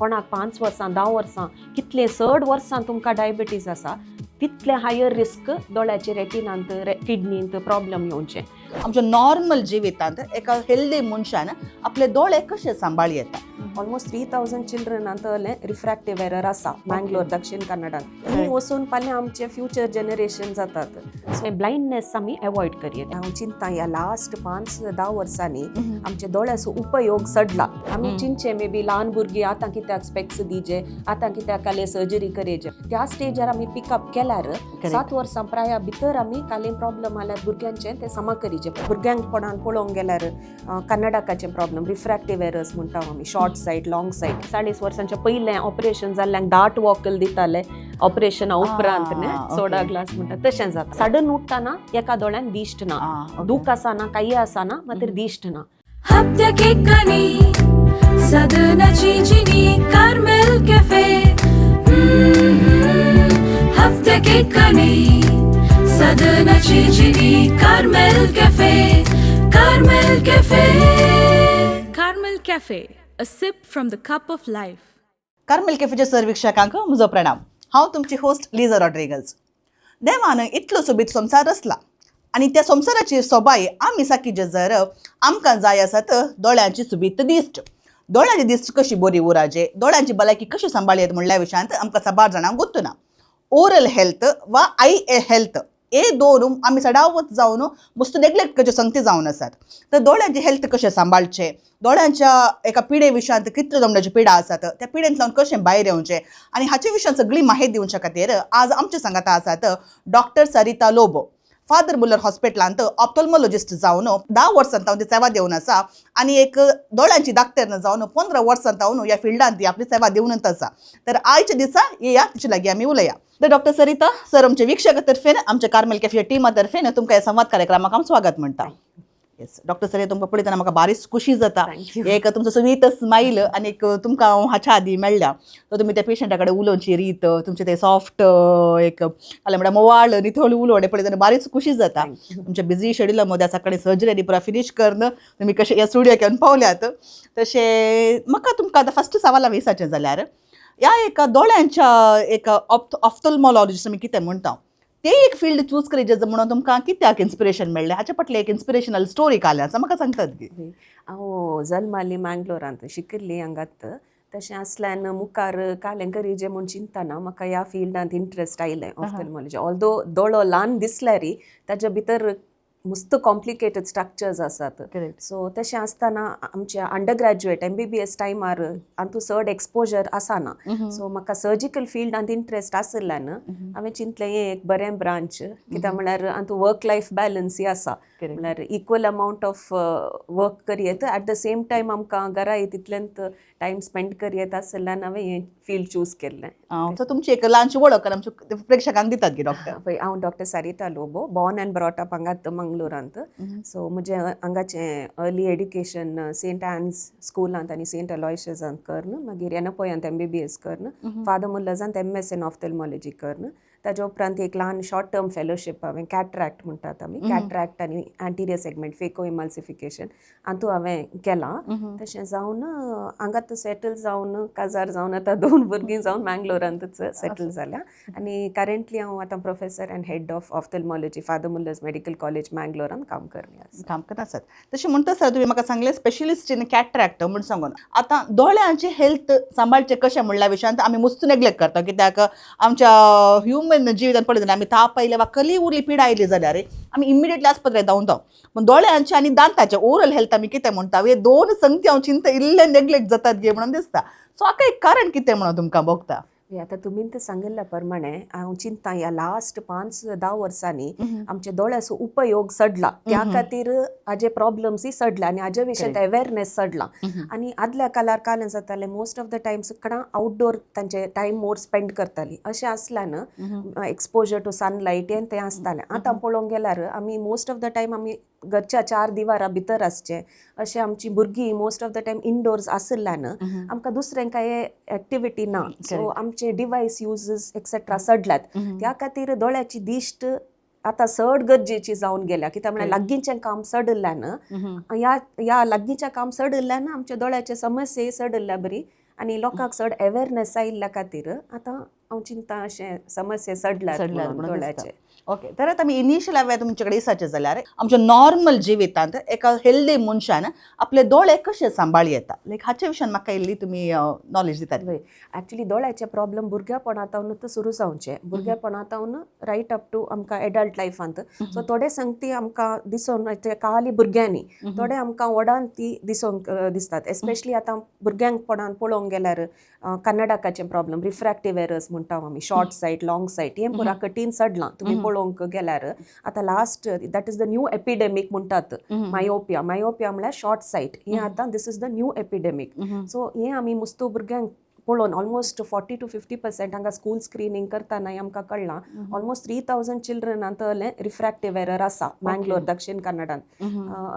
कोणाक 5 वर्सां, 10 वर्सां, कितले चड वर्सां तुमकां डायबिटीज आसा, तितले हायर रिस्क दोळ्याचे रेटिनांत, किडनींत प्रॉब्लम येवचे. आमच्या नॉर्मल जिवितांत एका हेल्दी मनशान आपले दोळे कशे सांबाळ येता? ऑलमोस्ट 3000 चिल्ड्रनांत रिफ्रॅक्टिव्ह एरर आसा मँगलोर, दक्षिण कन्नडान. ती वचून फाल्यां आमचे फ्युचर जनरेशन जातात. सो ब्लायंडनेस आमी एवॉयड करयेत. हांव चिंता, ह्या लास्ट 5-10 वर्सांनी आमच्या दोळ्याचो उपयोग चडला. आमी चिंतचे, मे बी ल्हान भुरगीं, आतां कित्याक स्पेक्स दिजे, आतां कित्याक काले सर्जरी करचे. त्या स्टेजार आमी पिकअप केल्यार 7 वर्सां प्राया भितर आमी काले प्रॉब्लम आल्यार भुरग्यांचे ते समा करीचे. भुरग्यांपणान पळोवंक गेल्यार कन्नडकाचे प्रॉब्लम, रिफ्रॅक्टिव्ह एरर्स म्हणटा आमी, शॉर्ट सायट, लाँग सायट. 40 वर्सांच्या पयलें ऑपरेशन जाल्ल्यांक दाट वॉकल दिताले ऑपरेशना उपरांत न्ही. सोडा ग्लास म्हणटा तशें जाता. सडन उठ्ठना एका दोळ्यान दिश्ट ना. दूख आसना, काही आसना, मात्र दिश्ट ना. हप्त्याक सदनाची चिनी कार्मेल कॅफे. हप्त्याक सदनाची चिनी Carmel cafe, Carmel cafe. Carmel Cafe, a sip from the cup of life. Carmel कॅफेच्या sir वीक्षकांक म्हजो प्रणाम. हांव तुमची होस्ट लिजा रॉड्रिगल्स. देवान इतलो सोबीत संवसार रचला आनी त्या संवसाराची सोबाय आमी सारकी जर आमकां जाय आसात दोळ्यांची सोबीत दिश्ट. दोळ्यांची दिश्ट कशी बरी उराजे, दोळ्यांची भलायकी कशी सांबाळयत म्हणल्या विशयांत आमकां साबार जाणांक गोत्तू ना. ओरल हेल्थ वा I health हे दोन आमी सदांच जावन मस्त नेग्लेक्ट करचे संगती जावन आसात. तर दोळ्यांची हेल्थ कशें सांबाळचें, दोळ्यांच्या एका पिडे विशयांत कितल्यो दोळ्यांच्यो पिडा आसात, त्या पिडेंतल्यान कशें भायर येवचें आनी हाचे विशयांत सगळी माहिती दिवच्या खातीर आज आमच्या सांगाता आसात डॉक्टर सरिता लोबो. फादर मुलर हॉस्पिटलांत ऑप्थोल्मोलॉजिस्ट जावन 10 वर्सां तावन ती सेवा दिवन आसा आनी एक दोळ्यांची डाक्टर जावन 15 वर्सां तावन ह्या फिल्डांत ती आपली सेवा दिवनच आसा. तर आयच्या दिसा येया, तिचे लागीं आमी उलया. तर डॉक्टर सरिता सर, आमच्या वीक्षका तर्फेन, आमच्या कार्मेल कॅफे टिमा तर्फेन तुमकां ह्या संवाद कार्यक्रमाक आमी स्वागत म्हणटा. येस डॉक्टर सर, तुमकां पळयतना म्हाका बारीच खुशी जाता. Thank you. एक तुमचो स्वीट स्मायल आनी एक तुमकां हांव हाच्या आदी मेळ्ळ्या तो तुमी त्या पेशंटा कडेन उलोवची रीत, तुमचें ते सॉफ्ट, एक काय म्हणल्यार मोवाळ नितळ उलोवणें पळयतना बारीच खुशी जाता. तुमच्या बिझी शेड्युला मध्ये सकाळी सर्जरी आनी पुरा फिनीश करून तुमी कशें ह्या स्टुडियोक येवन पावल्यात. तशें म्हाका तुमकां आतां फस्ट सवाल विचारचें जाल्यार, ह्या एका दोळ्यांच्या एक ऑप्थोल्मोलॉजिस्ट आमी कितें म्हणटा, ते एक फिल्ड चूज करीत म्हणून तुमकां कित्याक इन्स्पिरेशन मेळ्ळें? हाचे फाटलें एक इन्स्पिरेशनल स्टोरी काडल्या आसा, म्हाका सांगतात की? हांव जल्माली मँगलोरांत, शिकिल्ली हांगात. तशें आसल्यान मुखार कालें करीजे म्हूण चिंतना म्हाका ह्या फिल्डांत इंट्रस्ट आयलें, ऑफ्थल्मोलॉजी. ऑल्दो दोळो ल्हान दिसल्यारय ताच्या भितर मस्त कॉम्प्लिकेटेड स्ट्रक्चर्स आसात. सो तशें आसतना आमच्या अंडर ग्रॅज्युएट एमबीबीएस टायमार हातूंत चड एक्सपोजर आसना. सो म्हाका सर्जिकल फिल्डांत इंट्रस्ट आशिल्ल्यान हांवें चिंतलें, हें एक बरें ब्रांच, कित्याक म्हळ्यार हातूंत वर्क लायफ बॅलन्सूय आसा. म्हळ्यार इक्वल अमावंट ऑफ वर्क करयेत, एट the same time आमकां घराय तितलेंत टायम स्पेंड करयेत आशिल्ल्यान हांवें हें फील्ड चूज केल्लें. सो तुमची एक ल्हानशी वळख आमच्या प्रेक्षकांक दितात की डॉक्टर? पळय, हांव doctor Sarita Lobo, born and brought up हांगात मंगलोरांत. सो म्हजें हांगाचें अर्ली एड्युकेशन सेंट एन्स स्कुलांत आनी सेंट अलोयशसांत करून, मागीर येनपोयांत एमबीबीएस करून, फादर मुल्लर्सांत एमएस इन ऑफ्थल्मोलॉजी करून, ताच्या उपरांत एक ल्हान शॉर्ट टर्म फेलोशीप हांवें कॅट्रॅक्ट म्हणटात आमी, कॅट्रॅक्ट आनी अँटिरियर सेगमेंट फेको इमल्सिफिकेशन हातूंत हांवें केलां. तशें जावन हांगात सेटल जावन, काजार जावन, आतां दोन भुरगीं जावन मँगलोरांतूच सेटल जाल्या आनी करंटली हांव आतां professor and head of ophthalmology, Father Muller's Medical College, मँगलोरान काम करणी आसा. काम करत आसात. तशें म्हणटा सर, तुमी म्हाका सांगलें स्पेशलिस्ट इन कॅट्रॅक्ट म्हूण सांगून. आतां दोळ्यांचे हेल्थ सांबाळचें कशें म्हणल्या विशयांत आमी मुस्त नेग्लेक्ट करता, कित्याक आमच्या ह्युमन जिवितान पळयत जाल्यार आमी ताप आयले वा कली उरली पिडा आयली जाल्यार आमी इमिडिएटली आस्पत्रेक धांवता. पूण दोळ्यांचे आनी दांताचे ओरल हेल्थ आमी कितें म्हणटा, हे दोन संगती हांव चिंता इल्ले नेग्लेक्ट जातात गे म्हणून दिसता. सो हाका एक कारण कितें म्हणून तुमकां भोगता? हे आतां तुमी तर सांगिल्ल्या प्रमाणे हांव चिंता, ह्या लास्ट 5-10 वर्सांनी आमच्या दोळ्याचो उपयोग चडला, त्या खातीर हाजे प्रॉब्लम्सूय चडले आनी हाजे विशयांत अवेरनेस चडला. आनी आदल्या काळार कालें जातालें, मोस्ट ऑफ the time सगळां आउटडोर तांचे टायम मोर स्पेंड करताली. अशें आसल्यान एक्सपोजर टू सनलायट हें तें आसतालें. आतां पळोवंक गेल्यार आमी मोस्ट ऑफ the time आमी घरच्या चार दिवारा भितर आसचें अशें. आमची भुरगीं most of the time indoors आशिल्ल्यान आमकां दुसरें कांय एक्टिविटी ना. सो आमचे डिवायस युजस एक्सेट्रा चडल्यात. त्या खातीर दोळ्याची दिश्ट आतां चड गरजेची जावन गेल्या, कित्याक म्हळ्यार लागींचें काम चडिल्ल्यान, ह्या ह्या लागींचें काम चडिल्ल्यान आमच्या दोळ्याचे समस्या चडिल्ल्या बरी. आनी लोकांक चड अवेरनेस आयिल्ल्या खातीर आतां हांव चिंता अशें समस्या सडल्यात सडल्यात म्हणून म्हणून दिसता. दोळ्याचे. ओके, तर आतां आमी इनिशियल हांवें तुमचे कडेन विचारचें जाल्यार आमच्या नॉर्मल जिवितांत एका हेल्दी मनशान आपले दोळे कशे सांबाळ येता, लायक हाचे विशयान म्हाका इल्ली तुमी नॉलेज दितात. वय, ऍक्च्युली दोळ्याचे प्रॉब्लम भुरग्यापणांतावनूच सुरू जावचे, भुरग्यापणांतावन रायट अप टू आमकां एडल्ट लायफांत. सो थोडे संगती आमकां दिसोन खाली भुरग्यांनी, थोडे आमकां व्हडान ती दिसोंक दिसतात. एस्पेशली आतां भुरग्यांपणान पळोवंक गेल्यार कन्नडकाचे प्रॉब्लम, रिफ्रॅक्टिव्ह एरर्स म्हणटा आमी, शॉर्ट सायट, लाँग सायट, हें पुरा कठीण सडलां. तुमी पळोवंक गेल्यार आतां last that is the new epidemic म्हणटात, मायोपिया. मायोपिया म्हळ्यार शॉर्ट सायट. हें आतां this is the new epidemic. So हें आमी मुस्तू भुरग्यांक पळोवन ऑलमोस्ट 40 टू 50% हांगा स्कूल स्क्रिनींग करतना आमकां कळ्ळां, ऑलमोस्ट 3000 चिल्ड्रनांतलें रिफ्रॅक्टिव्ह एरर आसा मँगलोर, दक्षिण कन्नडांत.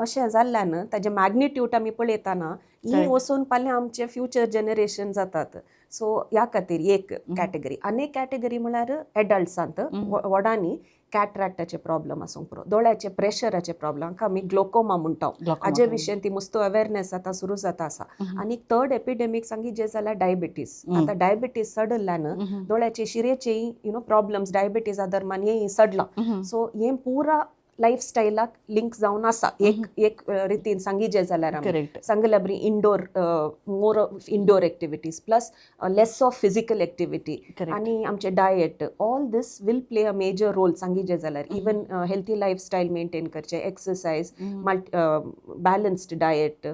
अशें जाल्ल्यान ताजें मॅग्निट्यूड आमी पळयतना ही वचून पाल्यां आमचे फ्युचर जनरेशन जातात. सो ह्या खातीर एक कॅटेगरी. आनी एक कॅटेगरी म्हळ्यार एडल्ट्सांत, व्हडांनी कॅट्रॅक्टाचे प्रॉब्लम आसूंक पुरो, दोळ्याचे प्रेशराचे प्रॉब्लम, हांकां आमी ग्लोकोमा म्हणटा. हाजे विशयान ती मुस्तू अवेरनेस आतां सुरू जाता आसा. आनी थर्ड एपिडेमीक सांगी जे जाल्यार डायबिटीज. आतां डायबिटीज चडिल्ल्यान दोळ्याचे शिरेचेय प्रॉब्लम्स डायबिटीजा दरम्यान हें चडलां. सो हें पुरा लायफ स्टायलाक लिंक जावन आसा एक एक रितीन सांगिजे जाल्यार आमी. सांगल्या बरी indoor, more of indoor activities plus less of physical activity आनी आमचे diet, all this will play a major role सांगिजे जाल्यार. Even healthy life style maintain करचें, exercise, balanced diet,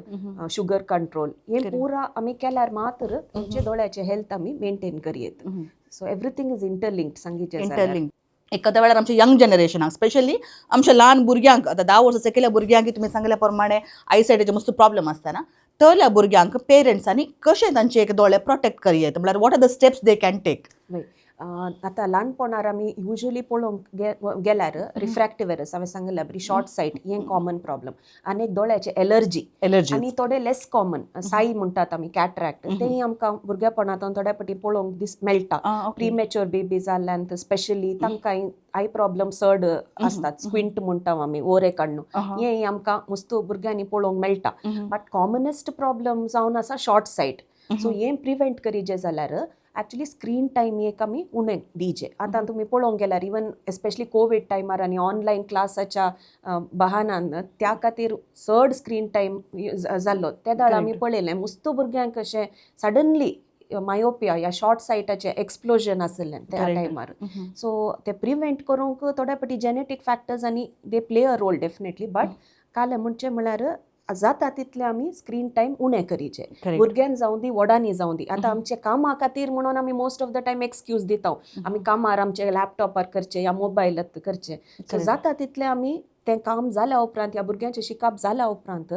sugar control, हें पुरा आमी केल्यार मात्र आमचे दोळ्याचे हेल्थ आमी मेंटेन करयेत. So everything is interlinked सांगिचें जाल्यार. इंटरलिंक. एखाद्या वेळार आमच्या यंग जनरेशनाक, स्पेशली आमच्या ल्हान भुरग्यांक, आतां 10 वर्सां सकयल्या भुरग्यांक तुमी सांगल्या प्रमाणे आयसायटाचे मस्त प्रॉब्लम आसता ना, तल्या भुरग्यांक पेरंट्सांनी कशें तांचे एक दोळे प्रोटेक्ट करयेत, म्हळ्यार what are the steps they can take? वय, आतां ल्हानपणार आमी युजली पळोवंक गेल्यार रिफ्रॅक्टिव्ह एरर्स हांवें सांगिल्ल्या बरी, शॉर्ट सायट हें कॉमन प्रॉब्लम आनी एक दोळ्याचे एलर्जी. एलर्जी. आनी थोडे लेस कॉमन साई म्हणटात आमी, कॅट्रॅक्ट, तेंय आमकां भुरगेपणांत थोड्या फावटी पळोवंक दीस मेळटा. प्रीमॅच्युअर बेबी जाल्ल्यान स्पेशली तांकां I problem चड आसतात. स्क्विंट म्हणटा आमी, ओरे काडणू, हें आमकां मुस्तू भुरग्यांनी पळोवंक मेळटा. बट कॉमनेस्ट प्रॉब्लम जावन आसा शॉर्ट सायट. सो हें प्रिवेंट करीजे जाल्यार एक्चुली स्क्रीन टायम एक आमी उणें दिजे. आतां तुमी पळोवंक गेल्यार इवन एस्पेशली कोवीड टायमार आनी ऑनलायन क्लासाच्या बहानान त्या खातीर चड स्क्रीन टायम जाल्लो. ते दाळ आमी पळयलें मुस्तू भुरग्यांक अशें सडनली मायोपिया या शॉर्ट सायटाचें एक्सप्लोजन आशिल्लें त्या टायमार. सो ते प्रिवेंट करूंक थोड्या फावटी जेनेटीक फॅक्टर्स आनी they play a role definitely, but कालें म्हणचें म्हळ्यार जाता तितलें आमी स्क्रीन टायम उणें करीचे, भुरग्यान जावं दी, व्हडांनी जावं दी. आतां आमचे कामा खातीर म्हणून आमी most of the time excuse दिता, आमी कामार आमचे लॅपटॉपार करचें या मोबायलात करचें. सो जाता तितलें आमी तें काम जाल्या उपरांत या भुरग्यांचें शिकप जाल्या उपरांत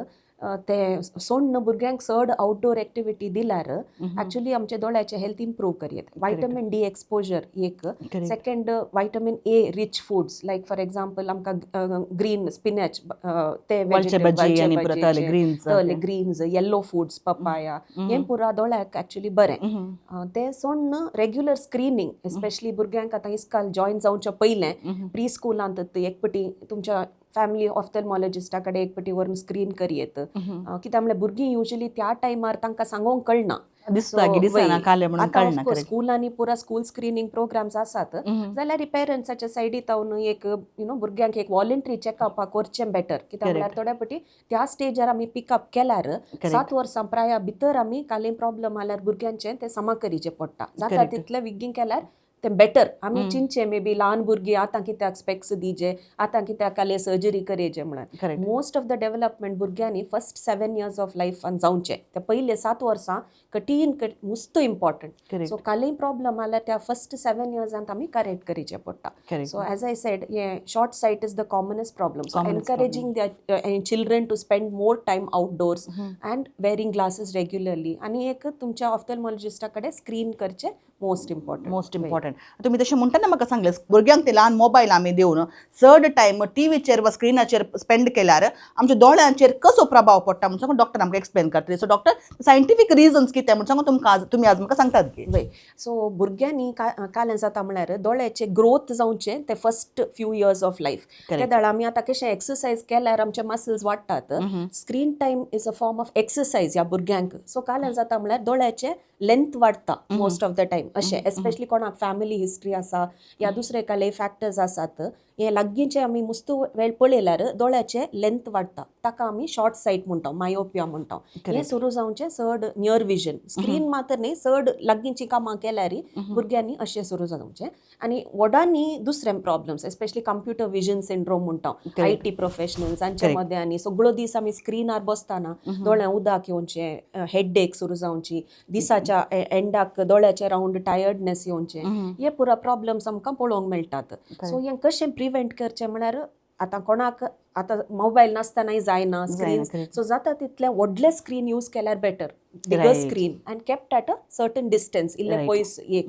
तें सोडून भुरग्यांक चड आउटडोर एक्टिविटी दिल्यार एक्चुली आमच्या दोळ्याचें हेल्थ इम्प्रूव करयेत. वायटमीन डी एक्सपोजर एक, second vitamin A rich foods, like for example आमकां ग्रीन स्पिनॅच ते वालचे भाजी आनी परत greens. Greens, yellow foods, papaya, हें पुरा दोळ्याक एक्चुली बरें. तें सोडून रेग्युलर स्क्रिनींग, एस्पेशली भुरग्यांक आतां इस्काल जॉयन जावच्या पयलें प्री स्कुलांत एक पटी तुमच्या फॅमिली ऑफ्थल्मॉलॉजिस्टा कडेन एक पटी व्हरून स्क्रीन करयेत. कित्याक म्हणल्यार भुरगीं युजली त्या टायमार तांकां सांगोंक कळना. दिसता की दिसना काले म्हणून कळना. स्कुलांनी पुरा स्कूल स्क्रिनींग प्रोग्राम्स आसात जाल्यार पेरंट्साच्या सायडी तावन एक भुरग्यांक एक वॉलंटरी चॅकअप करचें बेटर. कित्याक म्हणल्यार थोड्या फावटी त्या स्टेजार आमी पिकअप केल्यार 7 वर्सां प्राया भितर आमी काले प्रॉब्लम आल्यार भुरग्यांचें तें समा करीचें पडटा. जाता तितलें विगीं केल्यार तें बेटर. आमी चिंतचें मे बी ल्हान भुरगीं आतां कित्याक स्पेक्स दिजे, आतां कित्याक काले सर्जरी करचे म्हणून. मोस्ट ऑफ the development भुरग्यांनी फर्स्ट 7 इयर्स ऑफ लायफान जावचें. ते पयले 7 वर्सां कठीण, मुस्त इम्पॉर्टंट. सो कालय प्रॉब्लम आल्यार त्या फर्स्ट 7 इयर्सांत आमी करेक्ट करीचें पडटा. सो एज I said, हे short sight is the commonest problem, so encouraging the children to spend more time outdoors and wearing glasses regularly आनी एक तुमच्या ऑफ्थल्मॉलॉजिस्टा कडेन स्क्रीन करचें most important. Most important. Important. तुमी तशें म्हणटना म्हाका सांगलें, भुरग्यांक ते ल्हान मोबायल आमी दिवन चड टायम टीव्हीचेर वा स्क्रिनाचेर स्पेंड केल्यार आमच्या दोळ्यांचेर कसो प्रभाव पडटा म्हूण सांगून डॉक्टर आमकां एक्सप्लेन करतले. सो डॉक्टर, सायंटिफीक रिजन्स कितें म्हूण सांगून तुमकां आज तुमी आज म्हाका सांगतात की वय, सो भुरग्यांनी कालें जाता म्हळ्यार दोळ्याचे ग्रोथ जावचें ते first few years of life. तेदाळ आमी आतां कशें एक्सरसायज केल्यार आमचे मसल्स वाडटात, screen time is a form of exercise ह्या भुरग्यांक. सो कालें जाता म्हळ्यार दोळ्याचे लेंथ वाडटा मोस्ट ऑफ the time अशें, एस्पेशली कोणाक फॅमिली हिस्ट्री आसा या दुसरे काले फॅक्टर्स आसात. हे लागींचे आमी मुस्तू वेळ पळयल्यार दोळ्याचे लेंथ वाडटा, ताका आमी शॉर्ट सायट म्हणटा, मायोपिया म्हणटा. हें सुरू जावचें चड नियर विजन, स्क्रीन मात्र न्ही, चड लागींची कामां केल्यार भुरग्यांनी अशें सुरू जावचें. आनी व्हडांनी दुसरे problems, especially computer vision syndrome म्हणटा, I T professionals हांचे मदें, आनी सगळो दीस आमी स्क्रिनार बसतना दोळ्यां उदक येवचें, हेडेक सुरू जावची, दिसाच्या एंडाक दोळ्याचे रावंड टायर्डनेस येवचें, हे पुरा प्रॉब्लम्स आमकां पळोवंक मेळटात. सो हें कशें प्रिवेंट करचें म्हळ्यार आतां कोणाक आतां मोबायल नासतनाय जायना स्क्रीन. सो जाता तितलें व्हडलें स्क्रीन यूज केल्यार better, bigger screen and kept at a certain distance, इल्लें पयस. एक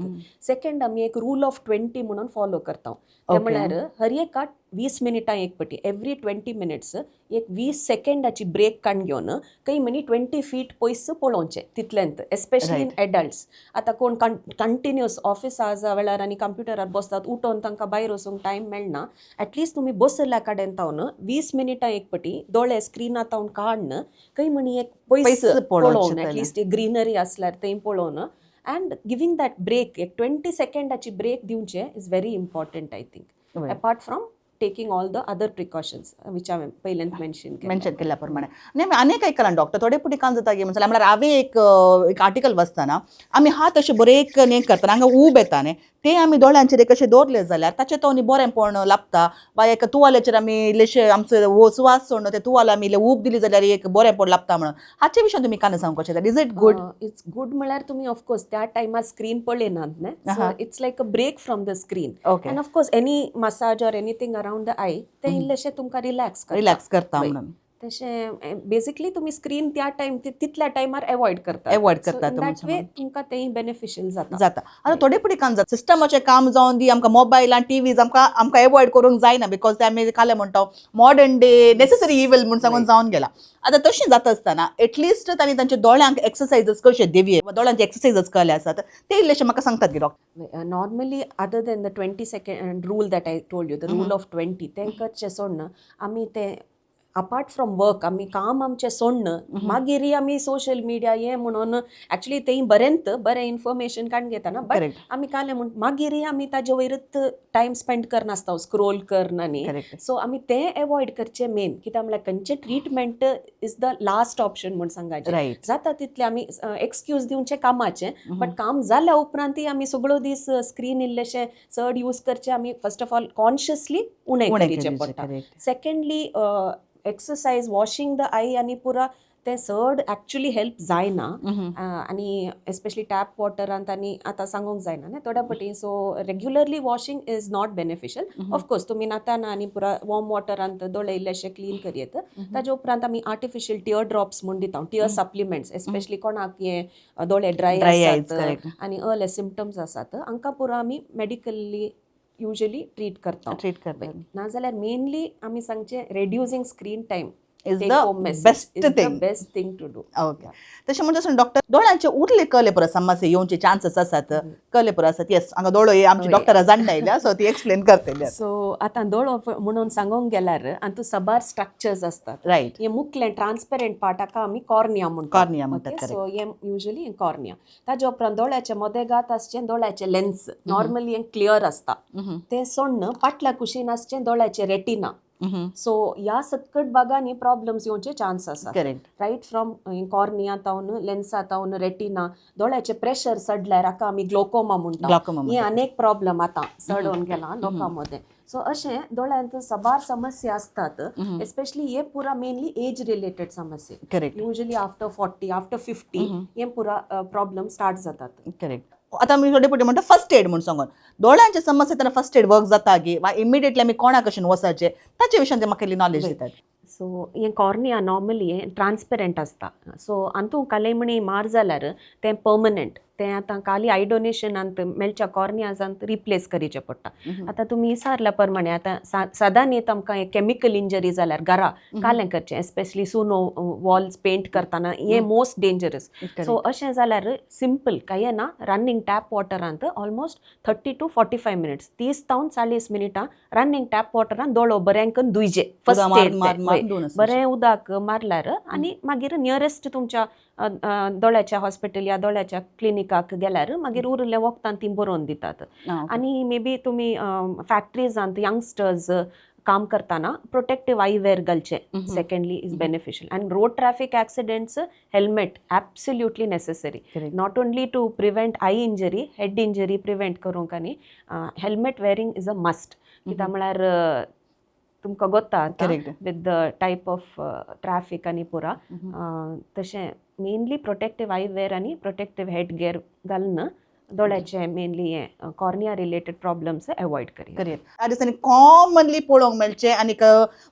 सेकंड, आमी एक रूल ऑफ 20 म्हणून फॉलो करता. ते म्हळ्यार हर एका 20 मिनिटां एक पटी, एवरी 20 मिनिट्स एक 20 सेकंडाची ब्रेक काडून घेवन काही म्हणी 20 फीट पयस पळोवचें तितलेंत, एस्पेशली इन एडल्ट्स. आतां कोण कंटिन्युअस ऑफिसा वेळार आनी कंप्युटरार बसतात, उठोन तांकां भायर वचूंक टायम मेळना. एटलिस्ट तुमी बसल्या कडेन तावन 20 मिनिटां एक पटी दोळे स्क्रिना तावन काडून काही म्हणी एक पयस पयस पळोवचें. पळोवन, जाल्यार. एटलिस्ट एक ग्रीनरी आसल्यार थंय पळोवन अँड गिवींग that break, एक 20 सेकंडाची ब्रेक दिवचें is very important, I think, apart from taking all the other precautions which हांवें पयल्यान मेन्शन केलें. मेन्शन केल्ल्या प्रमाणे. आनी आमी आनी एक आयकलां डॉक्टर, थोडे फावटी कांय जाता की म्हणल्यार हांवें एक आर्टिकल वाचतना आमी हात अशे बरे एक न्ही करतना हांगा ऊब येता न्ही, ते आमी दोळ्यांचेर एक अशें दवरले जाल्यार ताचे तो न्ही बरेंपण लाबता, वा एक तुवाल्याचेर आमी इल्लेशे आमचो सुवास सोडून ते तुवाल आमी इल्ले ऊब दिली जाल्यार एक बरेंपण लाबता म्हणून, हाचे विशयान तुमी कांय सांगूंक शकता? Is it good? It's good म्हळ्यार तुमी ऑफकोर्स त्या टायमार स्क्रीन पळयनात न्ही, so it's like a break from the screen. And of course any massage or anything around the eye, ते इल्लेशें तुमकां रिलॅक्स करता. रिलॅक्स करता म्हणून. तशें बेसिकली तुमी स्क्रीन त्या टायम, तितल्या टायमार एवॉयड करता. Avoid करता. That way तुमकां तेंय बेनिफिशियल जाता. जाता. आतां थोडे फावटी काम जाता, सिस्टमाचें काम जावन दी, आमकां मोबायल आनी टिवीज आमकां एवॉयड करूंक जायना, because ते आमी काले म्हणटा मॉडर्न डे नेसेसरी इवल म्हूण सांगून जावन गेला. आतां तशें जाता आसतना एटलिस्ट तांणी तांच्या दोळ्यांक एक्सरसायजीस कशे देवये वा दोळ्यांचे एक्सरसायजीस कले आसात ते इल्लेशे म्हाका सांगतात की doctor? Normally, other than the 20 second rule that I told you, the rule of 20, तें करचें सोडून आमी ते अपार्ट फ्रॉम वर्क, आमी काम आमचें सोडून मागीर आमी सोशल मिडिया हें म्हणून, एक्चुली तें बरेंत बरें इन्फॉर्मेशन काडून घेतना, बट आमी कालें म्हण मागीर आमी ताजे वयरच टायम स्पेंड करनासता, स्क्रोल करना न्ही. सो आमी तें एवॉयड करचें मेन, कित्याक म्हणल्यार खंयचें treatment is the last option म्हूण सांगाचें. जाता तितलें आमी एक्सक्यूज दिवचें कामाचें, बट काम जाल्या उपरांतय आमी सगळो दीस स्क्रीन इल्लेशें चड यूज करचें आमी फर्स्ट ऑफ ऑल कॉन्शियसली उणें उणें करचें करचें, पडटा. Secondly, exercise, washing the eye आनी पुरा तें चड एक्चुली हेल्प जायना, आनी एस्पेशली टॅप वॉटरांत आनी आतां सांगूंक जायना न्ही थोड्या पटी. So regularly washing is not beneficial. Of course तुमी न्हाताना आनी पुरा वॉर्म वॉटरांत दोळे इल्लेशे क्लीन करयेत. ताजे उपरांत आमी आर्टिफिशियल टियर ड्रॉप्स म्हूण दिता, टियर सप्लिमेंट्स, एस्पेशली कोणाक हे दोळे ड्राय Dry eyes, आसात आनी अर्ले सिमटम्स आसात, हांकां पुरा आमी मेडिकली युजली ट्रीट करता. ट्रीट करता. नाजाल्यार मेनली आमी सांगचें, reducing screen time is take the home message best is the thing. Best thing to do. Okay, तशें म्हणटा डॉक्टर, दोळ्यांचे उरले कले परस समस्या येवचे चान्सीस आसात, कले परस आसात? येस, हांगा दोळो हे आमचे डॉक्टरा जाणटा आयल्या, सो ती एक्सप्लेन करतली. सो आतां दोळो म्हणून सांगूंक गेल्यार हातूंत साबार स्ट्रक्चर्स आसतात. हे मुखलें ट्रान्सपेरंट पार्ट, हाका आमी कॉर्निया म्हणटा. कॉर्निया म्हणटात. सो हे युजली कॉर्निया. ताजे उपरांत दोळ्याचे मदेगात आसचें दोळ्याचें लेन्स, नॉर्मली हें क्लियर आसता. तें सोडून फाटल्या कुशीन आसचें दोळ्याचें रेटिना. सो ह्या सकट भागांनी प्रॉब्लम्स येवचे चान्स आसा. रायट फ्रॉम कॉर्निया तावन, लेन्सा तावन, रेटिना, दोळ्याचें प्रेशर चडल्यार हाका आमी ग्लोकोमा म्हणटा. ग्लाकोमा. हे अनेक प्रॉब्लम आतां चडोवन गेला लोकां मदें. सो अशें दोळ्यांत साबार समस्या आसतात, एस्पेशली हे पुरा मेनली एज रिलेटेड समस्या. Usually after 40, after 50 हे पुरा प्रॉब्लम स्टार्ट जातात. करेक्ट. आतां आमी थोडे फावटी म्हणटा फर्स्ट एड म्हूण सांगून, दोळ्यांच्या समस्या तेन्ना फर्स्ट एड वर्क जाता गी वा इमिडिएटली आमी कोणा कशेन वचपाचें, ताचे विशयान ते म्हाका इल्ली नॉलेज दितात. सो हें कॉर्निया नॉर्मली हें ट्रान्सपेरंट आसता. सो हातूंत कालेमणी मार जाल्यार तें पर्मनंट तें आतां खाली I डोनेशनांत मेळच्या कॉर्नियाजांत रिप्लेस करीचें पडटा. आतां तुमी विचारल्या प्रमाणे आतां सदांनी आमकां एक केमिकल इंजरी जाल्यार घरा कालें करचें, एस्पेशली सुनो वॉल्स पेंट करतना, हें मोस्ट डेंजरस. सो अशें जाल्यार सिंपल काय ना, running tap वॉटरांत almost 30 to 45 minutes, 30 जावन 40 मिनटां रनिंग टॅप वॉटरान दोळो बरें करून धुयचे. उदक फर्स्ट मार मार मार धुवन आसचे. बरें उदक मारल्यार आनी मागीर नियरेस्ट तुमच्या अ, अ, दोळ्याच्या हॉस्पिटल या दोळ्याच्या क्लिनिकाक गेल्यार मागीर उरिल्लें वखदां ती बरोवन दितात. आनी मे बी तुमी फॅक्टरीजांत यंगस्टर्स काम करतना प्रोटेक्टीव I wear घालचें. Secondly is beneficial and road traffic accidents, helmet absolutely necessary. Not only to prevent eye injury, head injury prevent करूंक आनी helmet wearing is a must. कित्याक म्हळ्यार तुमकां गोत्ता आतां with the type of traffic आनी पुरा. तशें मेनली प्रोटेक्टीव I wear आनी प्रोटेक्टीव हेड गियर घालून दोळ्याचे मेनली हें कॉर्निया रिलेटेड प्रॉब्लम्स एवॉयड करी. करेक्ट. ह्या दिसांनी कॉमनली पळोवंक मेळचें आनीक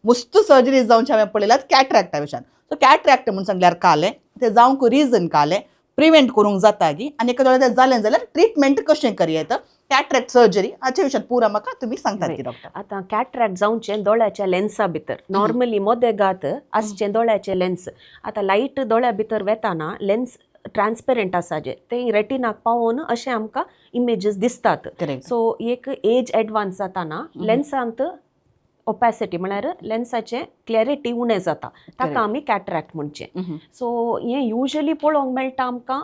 मस्त सर्जरी जावचे हांवें पळयल्यात कॅट्रॅक्टा विशयान. सो कॅट्रॅक्ट म्हूण सांगल्यार कालें, तें जावंक रिजन कालें, प्रिवेंट करूंक जाता गी, आनी एका तें जालें जाल्यार ट्रिटमेंट कशें करयेत, कॅट्रॅक्ट सर्जरी हाचे विशयान पुरा म्हाका तुमी सांगतात की डॉक्टर. आतां कॅट्रॅक्ट जावचें दोळ्याच्या लेन्सा भितर. नॉर्मली मोदेगात आसचें दोळ्याचें लेन्स. आतां लायट दोळ्या भितर वेताना लेन्स ट्रान्सपेरंट आसा, जे ते रेटिनाक पावोवन अशें आमकां इमेजीस दिसतात. सो एक एज एडवान्स जाताना लेन्सांत ओपॅसिटी, म्हळ्यार लेन्साचें क्लॅरिटी उणें जाता, ताका आमी कॅट्रॅक्ट म्हणचें. सो हें युजली पळोवंक मेळटा आमकां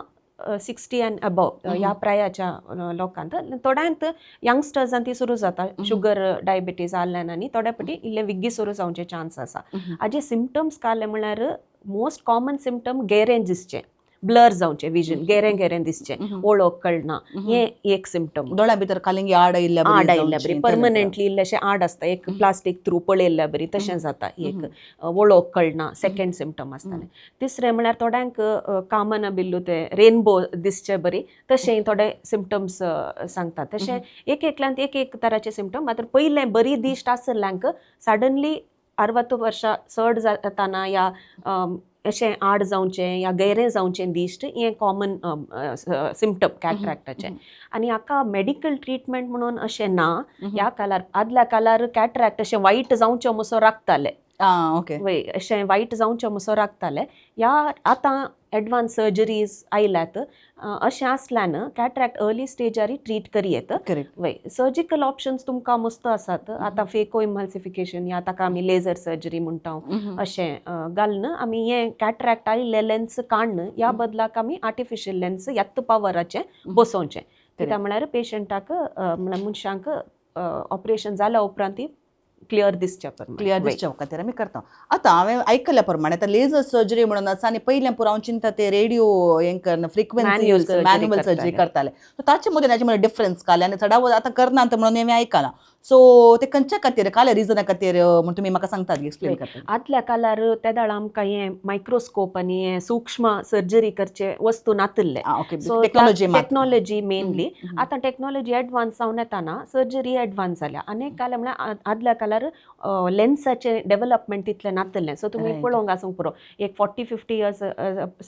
60 अँड अबव ह्या प्रायाच्या लोकांत. थोड्यांत यंगस्टर्सान ती सुरू जाता, शुगर डायबिटीज आहल्यान आनी थोड्या फावटी इल्ले विग्गी सुरू जावचे चान्स आसा. हाजे सिमटम्स काडले म्हळ्यार मोस्ट कॉमन सिमटम गेरें दिसचें, ब्लर जावचें विजन, गेरें गेरें दिसचें, वळख कळना, हें एक सिमटम. दोळ्या भितर कालिंगी आड आयिल्ल्या बरी आड आयिल्ल्या बरी. जावची, परमनंटली इल्लेशें आड आसता, एक प्लास्टीक थ्रू पळयल्ल्या बरी तशें जाता एक. वळख कळना सेकंड सिमटम आसतालें. तिसरें म्हळ्यार थोड्यांक कामना बिल्लू ते रेनबो दिसचे बरी तशें थोडे सिमटम्स सांगतात. तशें एक एकल्यांत एक एक तराचे सिमटम. मात्र पयलें बरी दिश्ट आसल्ल्यांक सडनली 60 वर्सां चड जाताना या अशें आड जावचें या गैरें जावचें दिश्ट, हें कॉमन सिमटम कॅट्रॅक्टाचें. आनी हाका मेडिकल ट्रिटमेंट म्हणून अशें ना ह्या काळार. आदल्या काळार कॅट्रॅक्ट अशें वायट जावचें मुसो राखताले. आं ओके वय, अशें वायट जावचें मुसो राखताले. ह्या आतां एडवान्स सर्जरीज आयल्यात. अशें आसल्यान कॅट्रॅक्ट अर्ली स्टेजार ट्रीट करयेत. वय, सर्जिकल ऑप्शन्स तुमकां मस्त आसात आतां. फेको इमल्सिफिकेशन या ताका आमी लेझर सर्जरी म्हणटा, अशें घालून आमी हें कॅट्रॅक्ट आयिल्लें लेन्स काडून ह्या बदलाक आमी आर्टिफिशियल लेन्स यात्त पावराचें बसोवचें. कित्याक म्हळ्यार पेशंटाक, म्हळ्यार मनशांक ऑपरेशन जाल्या उपरांत क्लियर दिसच्या प्रमाणे. क्लियर दिसच्या खातीर आमी करता. आतां हांवें आयकल्ल्या प्रमाणे आतां लेझर सर्जरी म्हणून आसा आनी पयलें पुरो हांव चिंता ते रेडियो हें करना frequency Manual surgery. Manual surgery करताले. सो ताचे मदीं हाचे मदीं डिफरन्स काडले आनी चडावत आतां करनात म्हणून हांवें आयकलां. सो ते खंयच्या खातीर काले रिजना खातीर म्हण तुमी म्हाका सांगतात, एक्सप्लेन करता. आदल्या काळार तेदाळ आमकां हें मायक्रोस्कोप आनी हें सूक्ष्म सर्जरी करचे वस्तू नातिल्ले. Okay so technology. Technology mainly. आतां टेक्नॉलॉजी एडवान्स जावन येताना सर्जरी एडवान्स जाल्या. आनी एक काल म्हळ्यार आदल्या काळार लेन्साचें डेव्हलपमेंट तितलें नातिल्लें. सो तुमी पळोवंक आसूंक पुरो, एक 40-50 इयर्स,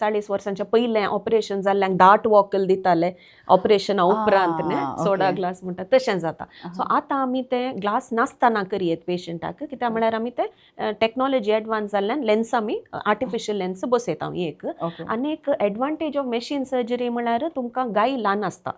40 वर्सांच्या पयलें ऑपरेशन जाल्ल्यांक दाट वॉकल दिताले ऑपरेशना उपरांत न्ही, सोडा ग्लास म्हणटा तशें जाता. सो आतां आमी ते ग्लास नासतना करयेत पेशंटाक, कित्याक म्हळ्यार आमी ते टेक्नॉलॉजी एडवान्स जाल्ल्यान लेन्स आमी आर्टिफिशियल लेन्स बसयता एक. आनी एक एडवांटेज ऑफ मॅशीन सर्जरी म्हळ्यार तुमकां गाय ल्हान आसता.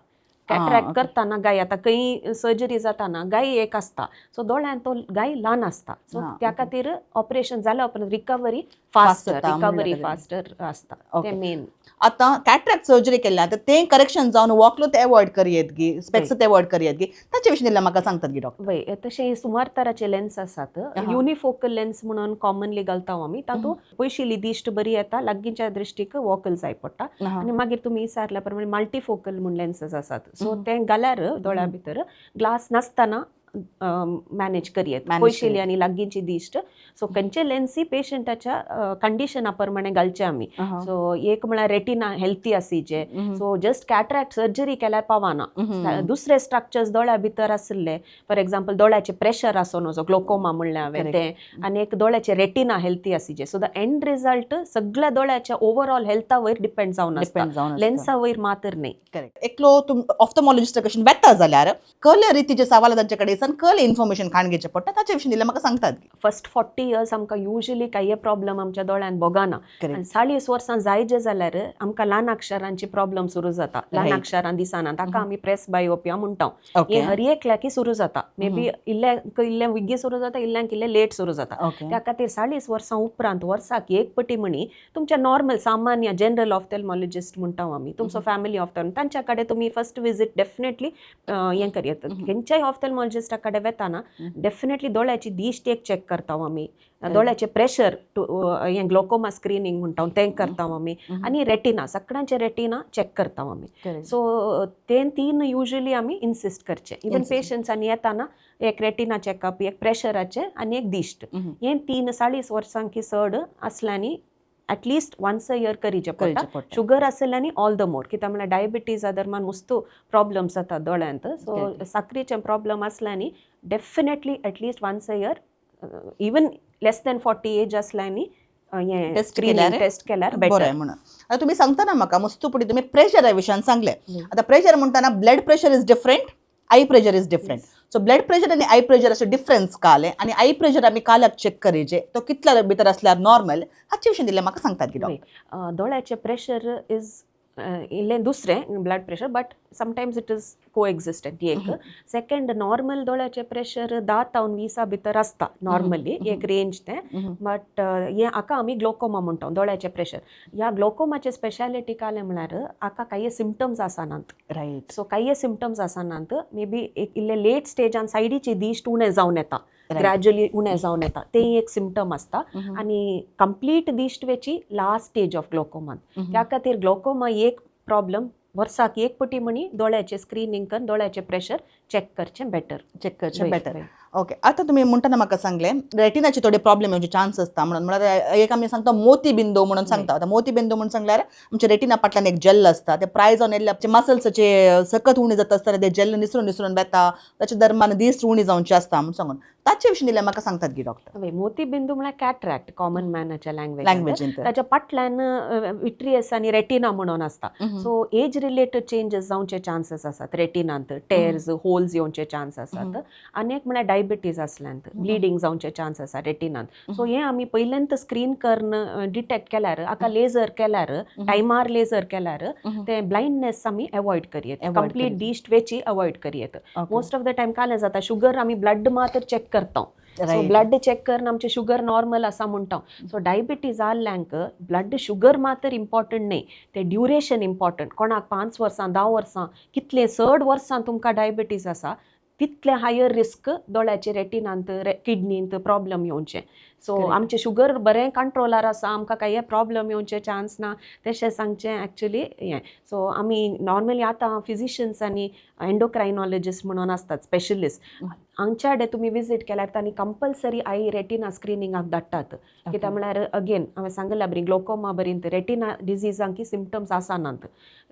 कॅट्रॅक्ट करतना गाय, आतां खंय सर्जरी जाताना गाय एक आसता, सो दोळ्यान तो गाय ल्हान आसता. सो त्या खातीर ऑपरेशन जाल्या उपरांत रिकवरी फास्टर जाता रिकवरी म्हणल्यार. फास्टर आसता. ते मेन. आतां कॅट्रॅक्ट सर्जरी केल्या आतां तें करेक्शन जावन वॉकलो ते एवॉयड करयेत गी, स्पेक्स ते एवॉयड करयेत गी, ताचे विशीं म्हाका सांगतात गी डॉक्टर? वय, तशें सुमार तराचे लेन्स आसात. युनिफोकल लेन्स म्हणून कॉमनली घालता आमी, तातूंत पयशिल्ली दिश्ट बरी येता, लागींच्या दृश्टीक वॉकल जाय पडटा. आनी मागीर तुमी विचारल्या प्रमाणे मल्टीफोकल म्हूण लेन्सीस आसात. सो ते घाल्यार दोळ्या भितर ग्लास नासतना मॅनेज करयेत Manage पयशिली करयेत. आनी लागींची दिश्ट. सो खंयचे लेन्सी पेशंटाच्या कंडिशना प्रमाणे घालचे आमी. सो एक म्हळ्यार रेटिना हेल्थी आसीचे. सो जस्ट कॅटरॅक्ट सर्जरी केल्यार पावना. दुसरे स्ट्रक्चर्स दोळ्या भितर आशिल्ले, फॉर एक्झाम्पल दोळ्याचे प्रेशर आसो न्हू, ग्लोकोमा म्हणलें हांवें तें, आनी एक दोळ्याचे रेटिना हेल्थी आसीचे. सो the end result सगळ्या दोळ्याच्या ओवरऑल हेल्था वयर डिपेंड जावन आसता, डिपेंड जावन. लेन्सा वयर मात्र न्ही. करेक्ट. एकलो तुम ऑफ्थमॉलॉजिस्ट कशेन वेता जाल्यार कहले रितीचे सवाल तांचे कडेन सान कहले इन्फॉर्मेशन काण घेवचें पडटा, ताचे विशीं दिल्यार म्हाका सांगतात. फर्स्ट 40 इयर्स आमकां युजली कांय प्रॉब्लम आमच्या दोळ्यान भोगना आनी 40 वर्सां जायजे जाल्यार आमकां ल्हान अक्षरांची प्रॉब्लम सुरू जाता, ल्हान अक्षरां दिसना, ताका आमी प्रेस बायोपिया म्हणटा. हे हर एकल्याकी सुरू जाता, मे बी इल्ल्याक इल्लें विग्गी सुरू जाता, इल्ल्यांक इल्लें लेट सुरू जाता. त्या खातीर 40 वर्सां उपरांत वर्साक एक पटी म्हणी तुमच्या नॉर्मल सामान्य जनरल ऑफ्थेल्मॉलॉजिस्ट म्हणटा आमी, तुमचो फॅमिली ऑफ्थेल्मो, तांच्या कडेन तुमी फर्स्ट विजीट डेफिनेटली हें करयेत. खंयच्याय ऑफ्थेल्मॉलॉजिस्टा कडेन वेताना डेफिनेटली दोळ्याची दिश्ट एक चॅक करता आमी, दोळ्याचे प्रेशर टू हें ग्लोकोमा स्क्रिनींग म्हणटा तें करता आमी, आनी रेटिना, सगळ्यांचे रेटिना चॅक करता आमी. सो ते तीन युजली आमी इन्सिस्ट करचे इवन Insist. पेशंट्सांनी येताना, एक रेटिना चॅकअप, एक प्रेशराचे आनी एक दिश्ट. हे तीन 40 वर्सांकी चड आसल्यांनी at least once a year करीचे पडटा. शुगर आसल्यांनी ऑल the more, कित्याक म्हणल्यार डायबिटीजा दरम्यान मस्त प्रॉब्लम्स जातात दोळ्यांत. सो साकरीचे प्रॉब्लम आसल्यांनी definitely at least once a year, even less than 40 age आसल्यांनी हें Test screening केल्यार टेस्ट केल्यार बरें बेटर. म्हणून आतां तुमी सांगता म्हाका मस्त पुढे तुमी प्रेशरा विशयान सांगलें. आतां pressure म्हणटाना blood pressure is different, eye pressure is different. So blood pressure आनी I pressure अशें डिफरन्स काले आनी I pressure आमी काल्याक चॅक करीचे, तो कितल्या भितर असल्यार नॉर्मल, हाचे विशीं दिल्यार म्हाका सांगतात की डॉक्टर. दोळ्याचें प्रेशर is इल्लें दुसरें blood pressure, but sometimes it is co existent. एक सेकंड, नॉर्मल दोळ्याचें प्रेशर 10 तावन 20 भितर आसता नॉर्मली, एक रेंज तें. बट हें हाका आमी ग्लोकोमा म्हणटा, दोळ्याचें प्रेशर. ह्या ग्लोकोमाचें स्पेशालिटी कालें म्हळ्यार हाका कांय सिमटम्स आसनात. सो कांय सिमटम्स आसनात, मे बी एक इल्ले लेट स्टेजान सायडीची दिश्ट उणें जावन येता, ग्रॅज्युअली उणें जावन येता, तें एक सिमटम आसता आनी कंप्लीट दिश्ट वेची लास्ट स्टेज ऑफ ग्लोकोमान. त्या खातीर ग्लोकोमा एक प्रॉब्लम, वर्साक एक पटी म्हणी दोळ्याचें स्क्रिनींग करून दोळ्याचें प्रेशर चॅक करचें बेटर. चॅक करचें बेटर. ओके, आतां तुमी म्हणटाना म्हाका सांगलें रेटिनाचे थोडे प्रॉब्लेम येवचे चान्स आसता म्हणून, म्हळ्यार एक आमी सांगता मोती बिंदू म्हणून सांगता. आतां मोती बिंदू म्हणून सांगल्यार आमच्या रेटिना फाटल्यान एक जेल आसता, ते प्राय जावन येयल्ले आमचे मसल्साचे सकत उणी जाता आसतना ते जेल निसरून निसरून वेता, ताच्या दरम्यान दीस उणी जावची आसता म्हणून सांगून ताचे विशीं दिल्यार म्हाका सांगतात की डॉक्टर. हय, मोती बिंदू म्हळ्यार कॅटरॅक्ट कॉमन मॅनाच्या लँग्वेज लँग्वेजीन तर. ताच्या फाटल्यान विट्रियस आनी रेटिना म्हणून आसता. सो एज रिलेटेड चेंजीस जावचे चान्सीस आसात रेटिनांत, टेर्स होल्स येवचे चान्स आसात. आनी एक म्हळ्यार डायबिटीज आसल्यान ब्लिडींग जावचे चान्स आसा रेटिनांत. सो हें आमी पयल्यांत स्क्रीन करून डिटेक्ट केल्यार, हाका लेझर केल्यार, टायमार लेझर केल्यार ते ब्लायंडनेस आमी अवॉयड करयेत. Avoid complete करयेत. दिश्ट वेची अवॉयड करयेत. मोस्ट ऑफ the time कालें जाता, शुगर आमी ब्लड मात्र चॅक करता. सो ब्लड चॅक करून आमचे शुगर नॉर्मल आसा म्हणटा. सो डायबिटीज जाल्ल्यांक ब्लड शुगर मात्र इम्पॉर्टंट न्ही, ते ड्युरेशन इम्पॉर्टंट. कोणाक 5 वर्सां, 10 वर्सां, कितले चड वर्सां तुमकां डायबिटीज आसा तितलें हायर रिस्क दोळ्याचे रेटिनांत, किडनींत प्रॉब्लम येवचें. सो आमचें शुगर बरें कंट्रोलार आसा, आमकां कांय प्रॉब्लम येवचें चान्स ना तशें सांगचें एक्चुली हें. सो आमी नॉर्मली आतां फिजिशियन्स आनी एंडोक्रायनॉलॉजिस्ट म्हणून आसतात स्पेशलिस्ट, हांच्या कडेन तुमी विजीट केल्यार तांणी कंपल्सरी I retina स्क्रिनिंगाक धाडटात. कित्याक म्हळ्यार अगेन हांवें सांगला बरी ग्लोकोमा बरींत रेटिना डिजीजांकी सिमटम्स आसनात,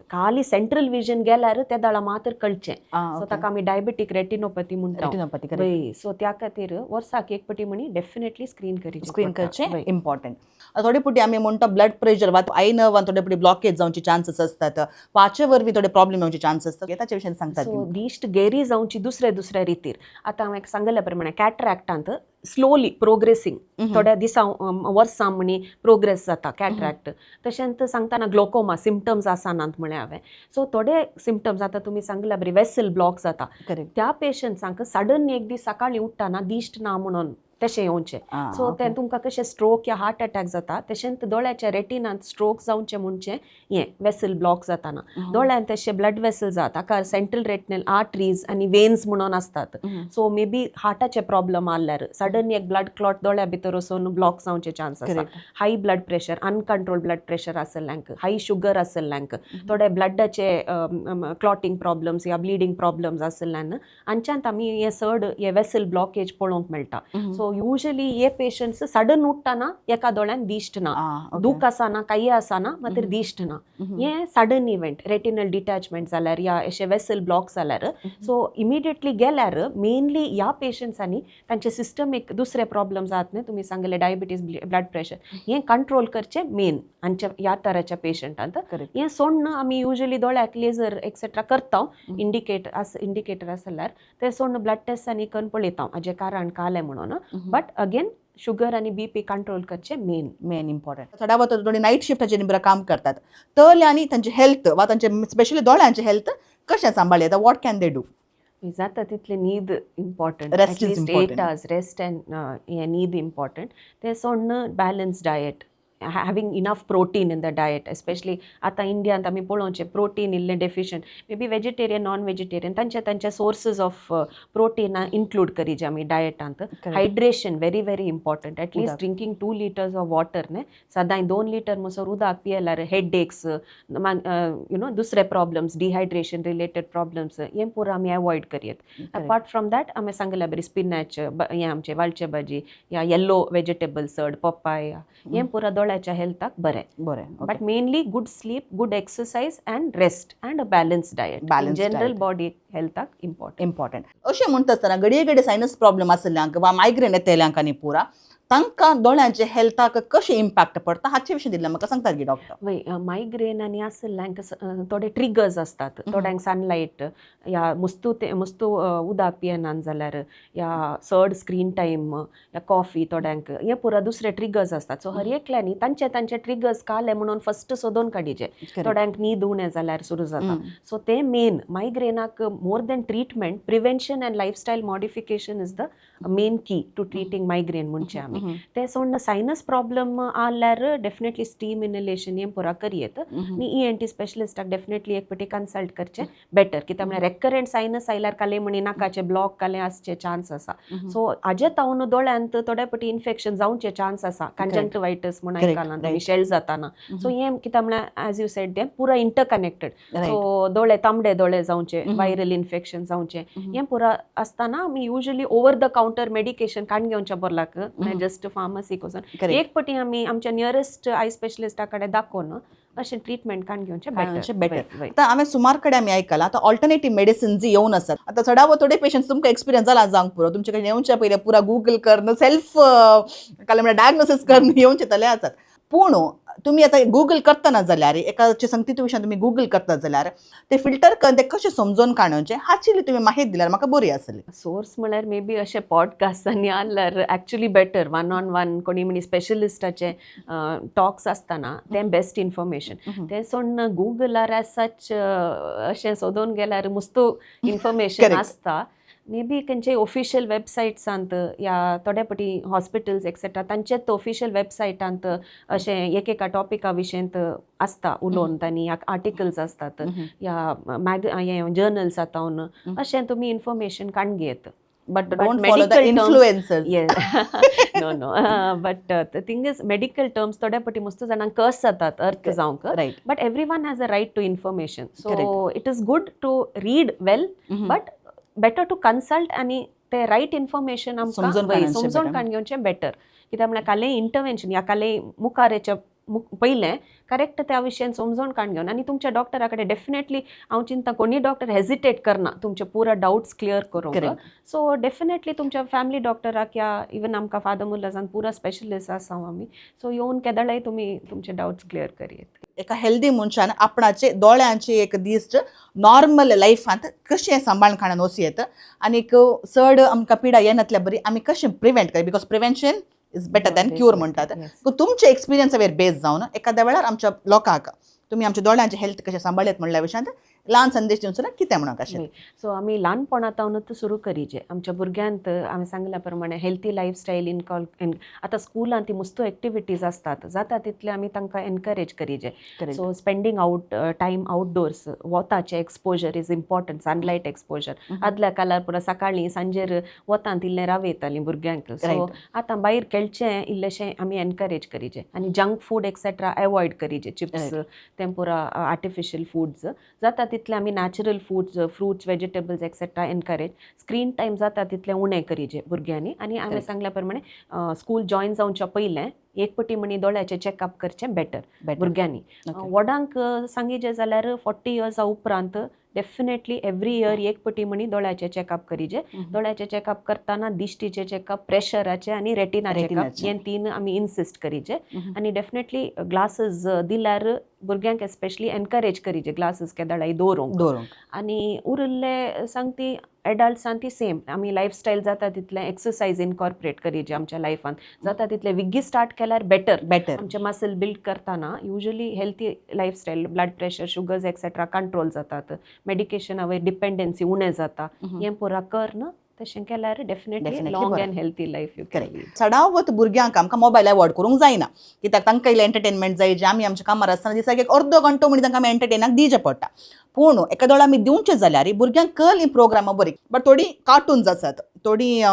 खाली सेंट्रल विजन गेल्यार ते दळा मात्र कळचें. सो ताका आमी डायबेटीक रेटिनोपॅथी म्हणटा. रेटिनोपॅथी. वय, सो त्या खातीर वर्साक एक पटी म्हणी डेफिनेटली स्क्रीन करची. स्क्रीन करचें इम्पॉर्टंट. थोडे पुटी आमी म्हणटा ब्लड प्रेशर वा I नर्वान थोडे पुटी ब्लॉकेज जावचे चान्सीस आसतात, वाचे वरवीं थोडे प्रॉब्लेम येवचे चान्स आसतात, ताचे विशीं सांगतात. सो दिश्ट गेरी जावची दुसऱ्या दुसऱ्या रितीर. आतां हांवें सांगल्या प्रमाणे कॅटरॅक्टांत स्लोली प्रोग्रेसींग, थोड्या दिसां वर्सां म्हणी प्रोग्रेस जाता कॅटरॅक्ट. तशेंच सांगतना ग्लोकोमा सिमटम्स आसनात म्हळें हांवें. सो थोडे सिमटम्स आतां तुमी सांगला बरी वेसल ब्लॉक जाता. त्या पेशंट्सांक सडन एक दीस सकाळीं उठ्ठना दिश्ट ना म्हणून. तशें येवचें. सो तें तुमकां कशें स्ट्रोक या हार्ट अटॅक जाता, तशेंच दोळ्याच्या रेटिनांत स्ट्रोक जावचें म्हणचे हें वेसल ब्लॉक जाताना दोळ्यांत तशे ब्लड वेसल जाता. हाका सेंट्रल रेटिनल आर्टरीज आनी वेन्स म्हणून आसतात. सो मे बी हार्टाचे प्रॉब्लम आहल्यार सडनली एक ब्लड क्लॉट दोळ्या भितर वचून ब्लॉक जावचे चान्स आसा. High blood pressure, uncontrol blood pressure आसल्ल्यांक, हाय शुगर आसल्ल्यांक, थोडे ब्लडाचे क्लॉटींग प्रॉब्लम्स या ब्लिडींग प्रॉब्लम्स आसल्ल्यान हांच्यांत आमी हे चड हे वेसल ब्लॉकेज पळोवंक मेळटा. सो युजली हे पेशंट्स सडन उठ्ठना एका दोळ्यान दिश्ट ना, दूख आसना, काही आसना, मागीर दिश्ट ना. हे सडन इव्हेंट, रेटिनल डिटॅचमेंट जाल्यार या अशे वेसल ब्लॉक जाल्यार, सो इमिडिएटली गेल्यार मेनली ह्या पेशंट्सांनी तांचे सिस्टमीक दुसरे प्रॉब्लम जात न्ही, तुमी सांगले डायबिटीज, ब्लड प्रेशर, हें कंट्रोल करचें मेन हांच्या ह्या तराच्या पेशंटांत. हें सोडून आमी युजली दोळ्याक लेजर एक्सेट्रा करता इंडिकेट आस इंडिकेटर आसल्यार. ते सोडून ब्लड टेस्ट आनी करून पळयता हाजें कारण कालें म्हणून. बट अगेन, शुगर आनी बीपी कंट्रोल करचें मेन. Main important. चडावत थोडी नायट शिफ्टाचेर बरं काम करतात तल्यानी तांचे हेल्थ वा तांचे स्पेशली दोळ्यांचे हेल्थ कशें सांबाळ येता? What can they do? जाता तितले न्हीद important. Rest is at least 8 important. Hours rest and हें न्हीद इम्पॉर्टंट. तें सोडून balance diet, having enough protein in the diet, especially आतां इंडियांत आमी पळोवचें प्रोटीन इल्लें deficient. May be vegetarian, non vegetarian, तांचे तांचे सोर्सीस ऑफ प्रोटीन इन्क्लूड करीजे आमी डायटांत. Hydration very very important, at least उदक. Drinking 2 litres of water न्ही. सदांय 2 लिटर म्हणसर उदक पियेल्यार हेडेक्स, you know, दुसरे प्रॉब्लम्स, डिहायड्रेशन रिलेटेड प्रॉब्लम्स हें पुरो आमी अवॉयड करयेत. अपार्ट फ्रॉम that, आमी सांगल्या बरी स्पिनॅच, हें आमचें वालचे भाजी या येल्लो वेजिटेबल्स चड, पप्पाया, हें पुरो दोळ्याच्या हेल्थाक बरें. But mainly good sleep, good exercise and rest and a balance diet. Balanced general diet. Body हेल्थाक important. Important. अशें म्हणटा आसतना घडये घडये सायनस प्रॉब्लम आशिल्ल्यांक वा मायग्रेन येतल्यांक आनी पुरा तांकां दोळ्यांचे हेल्थाक कशें इम्पॅक्ट पडटा, हाचे विशीं दिल्लें म्हाका सांगतात गी डॉक्टर? वय, मायग्रेन आनी आसल्ल्यांक थोडे ट्रिगर्स असतात. थोड्यांक सनलायट या मुस्तू ते मुस्तू उदक पियेनात जाल्यार या चड स्क्रीन टायम या कॉफी थोड्यांक, हे पुरा दुसरे ट्रिगर्स असतात. सो हर एकल्यांनी तांचे तांचे ट्रिगर्स काले म्हणून फस्ट सोदून काडीचे. थोड्यांक न्हीद उणें जाल्यार सुरू जाता. सो ते main मायग्रेनाक more than treatment, prevention and lifestyle modification is the main key to treating migraine म्हणचे आमी. ते सोडून सायनस प्रॉब्लम आहल्यार डेफिनेटली स्टीम इनहेलेशन हें पुरा करयेत आनी ईएनटी स्पेशलिस्टाक डेफिनेटली एक फावटी कन्सल्ट करचें बेटर, कित्याक म्हळ्यार रेकरंट सायनस आयल्यार काले म्हणी नाकाचे ब्लॉक काले आसचे चान्स आसा. सो हाजे तावन दोळ्यांत थोडे फावटी इन्फेक्शन जावचे चान्स आसा. कंजंक्टिवायटीस म्हूण आयकलां तुमी, शेल जाताना. सो हें कित्याक म्हळ्यार, एज you said, तें पुरा इंटरकनेक्टेड. सो दोळे तांबडे दोळे जावचे, वायरल इन्फेक्शन जावचे, हें पुरा आसतना आमी usually over the counter medication काडून घेवच्या बोरलाक, जस्ट फार्मसीक वचून एक पटी आमी आमच्या नियरेस्ट I स्पेशलिस्टा कडेन दाखोवन अशें ट्रिटमेंट काडून घेवचें बेटर. बेटर. आतां हांवें सुमार कडेन आमी आयकलां, आतां ऑल्टरनेटीव मेडिसिन जी येवन आसात, आतां चडावत थोडे पेशंट्स, तुमकां एक्सपिरियन्स जाला जावंक पुरो, तुमचे कडेन येवच्या पयलीं पुरा गुगल करून, सेल्फ काय म्हळ्यार डायग्नोसीस करून येवचे तले आसात. पूण तुमी आतां गुगल करतना जाल्यार, एकाचे संगतीत विशयान तुमी गुगल करता जाल्यार ते फिल्टर करून ते कशें समजून काडचे, हाची तुमी माहिती दिल्यार म्हाका बरी आसली. सोर्स म्हळ्यार मे बी अशें पॉडकास्टांनी आहल्यार actually better one on one कोणी म्हणी स्पेशलिस्टाचे टॉक्स आसतना तें बेस्ट इन्फॉर्मेशन. तें सोडून गुगलार एज सच अशें सोदून गेल्यार मुस्तू इन्फॉर्मेशन आसता. मे बी खंयचे ऑफिशियल वेबसायट्सांत या थोडे फावटी हॉस्पिटल्स एक्सेट्रा तांचेच ऑफिशियल वेबसायटांत अशें एक एका टॉपिका विशयंत आसता उलोवन तांणी, आर्टिकल्स आसतात या मॅग हें जर्नल्स आतां, अशें तुमी इन्फॉर्मेशन काडून घेत. But But don't follow the medical terms- influencers. Yes. No. But the thing is, medical terms थोड्या फावटी मस्त जाणांक कस जातात अर्थ जावंक. But everyone has a right to information. So it is good to read well, but better to consult आनी ते रायट इन्फॉर्मेशन आमकां समजून वय, काडून समजून better. काडून घेवचें बेटर, कित्याक म्हळ्यार कालें इंटरवेन्शन ह्या कालें मुखार येच्या पयलें करेक्ट त्या विशयान समजून काडून घेवन आनी तुमच्या डॉक्टरा कडेन डेफिनेटली, हांव चिंता कोणीय डॉक्टर हेजिटेट करना तुमचे पुरा डावट्स क्लियर करूंक. सो डेफिनेटली तुमच्या फॅमिली डॉक्टराक या इवन आमकां फादर मुल्लासान पुरा स्पेशलिस्ट आसा आमी, सो येवन केदळाय तुमी तुमचे डावट्स क्लियर करयेत. एका हेल्दी मनशान आपणाचे दोळ्यांची एक दिश्ट नॉर्मल लायफांत कशें सांबाळून खाणान वचूं येता आनीक चड आमकां पिडा येनातल्या बरी आमी कशें प्रिवेंट कर, because prevention is better than cure म्हणटात. सो तुमचे एक्सपिरियन्सावेर बेस जावन एखाद्या वेळार आमच्या लोकांक तुमी आमच्या दोळ्यांचे हेल्थ कशें सांबाळ्यात म्हणल्या विशयांत ल्हान संदेश दिवचो ना कितें म्हणूंक अशें? सो आमी ल्हानपणांतूच सुरू करीजे आमच्या भुरग्यांत. आमी सांगल्या प्रमाणे हेल्थी लायफस्टायल इनकॉल. आतां स्कुलांत ती मस्तू एक्टिविटीज आसतात, जाता तितले आमी तांकां एनकरेज करीजे. So spending out time outdoors, वताचें exposure is important, sunlight exposure. आदल्या काळार पुरा सकाळीं सांजेर वतांत इल्लें रावयतालीं भुरग्यांक. सो आतां भायर खेळचें इल्लेशें आमी एनकरेज करीजे आनी जंक फूड एक्सेट्रा एवॉयड करीजे, चिप्स तें पुरा आर्टिफिशियल फूड्स. जाता तितलें आमी natural foods, fruits, vegetables etcetera encourage. Screen time जाता तितलें उणें करीजे भुरग्यांनी आनी हांवें सांगल्या प्रमाणे स्कूल जॉयन जावच्या पयलें एक पटी म्हणी दोळ्याचें चॅकअप करचें बेटर भुरग्यांनी. व्हडांक सांगीजे जाल्यार 40 इयर्सा उपरांत डेफिनेटली एवरी इयर एक पटी म्हणी दोळ्याचें चॅकअप करीजे. दोळ्याचें चॅकअप करतना दिश्टीचें चॅकअप, प्रेशराचें आनी रेटिना चॅकअप रेटिनाचें. हे तीन आमी इन्सिस्ट करीजे. आनी डेफिनेटली ग्लासीस दिल्यार भुरग्यांक एस्पेशली एनकरेज करीजे ग्लासीस केदाळाय दवरूंक. दवरूंक. आनी उरिल्ले सांगती एडल्ट्सान ती सेम आमी लायफस्टायल जाता तितलें एक्सरसायज इनकॉर्पोरेट करीजे आमच्या लायफान. जाता तितलें विग्गी स्टार्ट केल्यार बेटर. बेटर. आमचे मसल बिल्ड करतना usually healthy lifestyle, blood pressure, sugars etcetera control जातात, मेडिकेशना वयर डिपेंडन्सी उणें जाता. हें पुरा कर तशें केल्यार डेफिनेटली Definitely long बरें. And healthy life you can lead. चडावत भुरग्यांक आमकां मोबायल अवॉयड करूंक जायना, कित्याक तांकां इल्लें एंटरटेनमेंट जाय जें आमी आमच्या कामार आसतना दिसाक एक अर्दो घंटो म्हण तांकां आमी एंटरटेनाक दिवचें पडटा. पूण एका दोळ आमी दिवचें जाल्यार भुरग्यांक कल ही प्रोग्रामां बरीं, बट थोडीं कार्टून्स आसात, थोडीं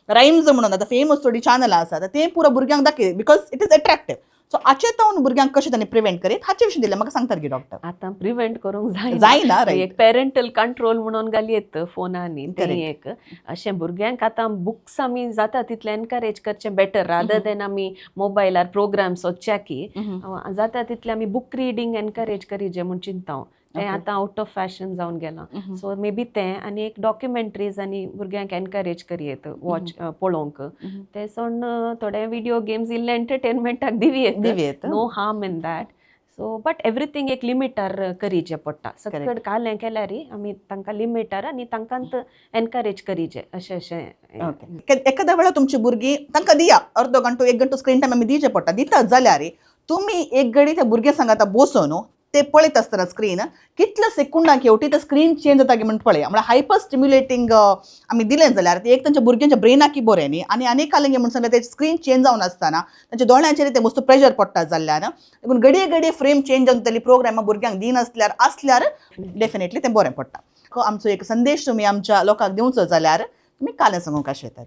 रायम्स म्हणून आतां फेमस थोडीं चॅनलां आसात, तें पुरो भुरग्यांक दाखय because it is attractive. So हाचे जावन भुरग्यांक कशें तांणी प्रिवेंट करीत हाचे विशीं दिलें म्हाका सांगतात की डॉक्टर? आतां प्रिवेंट करूंक जायना. जायना, रायट. एक पेरेंटल कंट्रोल म्हणून घालयेत फोनांनी तें. एक अशें भुरग्यांक आतां बुक्स आमी जाता तितलें एनकरेज करचें बेटर रादर देन आमी मोबायलार प्रोग्राम सोदच्या की जाता तितलें आमी बुक रिडींग एनकरेज करीजे म्हूण चिंता हांव. तें आतां आवट ऑफ फॅशन जावन गेलां. सो मे बी तें आनी एक डॉक्युमेंट्रीज आनी भुरग्यांक एनकरेज करयेत वॉच पळोवंक. ते सोडून थोडे विडियो गेम्स इल्ले एंटरटेनमेंटाक दिवयेत. दिवयेत. No harm in that. So but everything एक लिमिटार करीचें पडटा. सकड कालें केल्यार आमी तांकां लिमिटार आनी तांकां एनकरेज करीचे अशें अशें. ओके, एखाद्या वेळार तुमची भुरगीं तांकां दिया, अर्दो घंटो एक घंटो स्क्रीन टायम आमी दिवचें पडटा. दितात जाल्यार तुमी एक घडी त्या भुरग्यां सांगाता बसून ते पळयत आसतना स्क्रीन कितल्या सेकंडाक हेवटी ते स्क्रीन चेंज जाता की म्हण पळया. म्हळ्यार हायपर स्टिम्युलेटींग आमी दिलें जाल्यार ते एक तांच्या भुरग्यांच्या ब्रेनाकय बरें न्ही आनी आनी कालें म्हण सांगल्यार ते स्क्रीन चेंज जावन आसतना तांच्या दोळ्यांचेर ते मस्त प्रेशर पडटा जाल्ल्यान. देखून घडये घडये फ्रेम चेंज जावन जातली प्रोग्रामां भुरग्यांक दिनासल्यार आसल्यार डेफिनेटली तें बरें पडटा. आमचो एक संदेश तुमी आमच्या लोकांक दिवचो जाल्यार तुमी कालें सांगूंक अशें येतात?